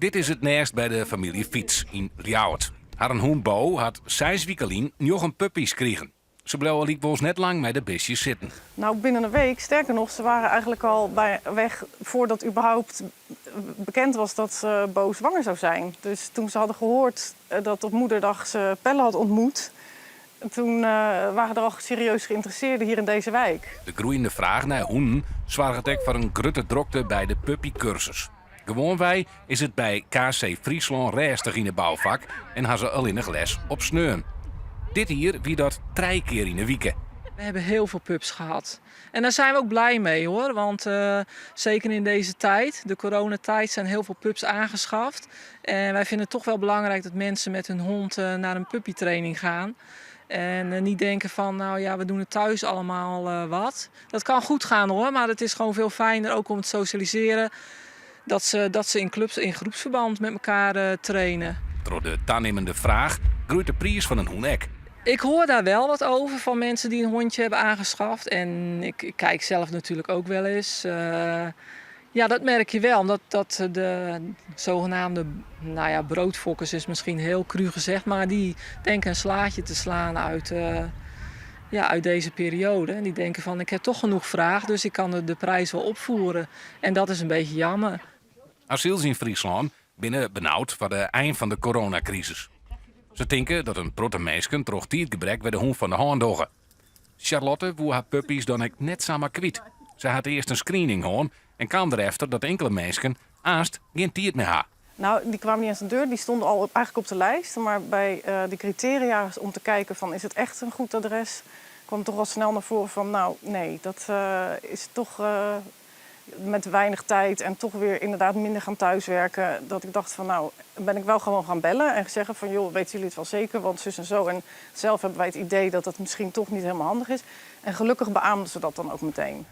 Dit is it nêst by de famylje Fiets yn Ljouwert. Harren hûn Bo hat seis wike lyn njoggen puppy's krigen. Se bliuwe lykwols net lang mei de bistjes sitten. Nou, binnen een week, sterker nog, ze waren eigenlijk al bij weg voordat überhaupt bekend was dat Bo zwanger zou zijn. Dus toen ze hadden gehoord dat op moederdag ze Pelle had ontmoet, toen waren er al serieus geïnteresseerden hier in deze wijk. De groeiende fraach nei hûnen soarget ek foar in grutte drokte by de puppykursus. Gewoanwei is it by KC Fryslân rêstich yn 'e boufak en ha se allinnich les op sneon. Dit jier wie dat trije kear yn 'e wike. We hebben heel veel pups gehad. En daar zijn we ook blij mee hoor. Want zeker in deze tijd, de coronatijd, zijn heel veel pups aangeschaft. En wij vinden het toch wel belangrijk dat mensen met hun hond naar een puppytraining gaan. En niet denken van, nou ja, we doen het thuis allemaal wat. Dat kan goed gaan hoor, maar het is gewoon veel fijner ook om te socialiseren. Dat ze in clubs, in groepsverband met elkaar trainen. Troch de tanimmende fraach groeit de priis fan in hûn ek. Ik hoor daar wel wat over van mensen die een hondje hebben aangeschaft. En ik kijk zelf natuurlijk ook wel eens. Ja, dat merk je wel. Omdat dat de zogenaamde, nou ja, broodfokkers is misschien heel cru gezegd. Maar die denken een slaatje te slaan ja, uit deze periode. En die denken van ik heb toch genoeg vraag, dus ik kan de prijs wel opvoeren. En dat is een beetje jammer. Asyls yn Fryslân binne benaud foar de ein fan de coronakrisis. Se tinke dat in protte minsken troch tiidgebrek wer de hûn fan de hân dogge. Charlotte woe har puppies dan ek net samar kwyt. Se hat earst in screening hân en kaam derefter dat inkele minsken aanst gjin tiid mear ha. Nou, die kwamen niet eens aan de deur, die stonden al eigenlijk op de lijst. Maar bij de criteria om te kijken van is het echt een goed adres, kwam toch al snel naar voren van nou nee, dat is toch met weinig tijd en toch weer inderdaad minder gaan thuiswerken. Dat ik dacht van nou, ben ik wel gewoon gaan bellen en zeggen van joh, weten jullie het wel zeker, want zus en zo. En zelf hebben wij het idee dat dat misschien toch niet helemaal handig is. En gelukkig beaamden ze dat dan ook meteen.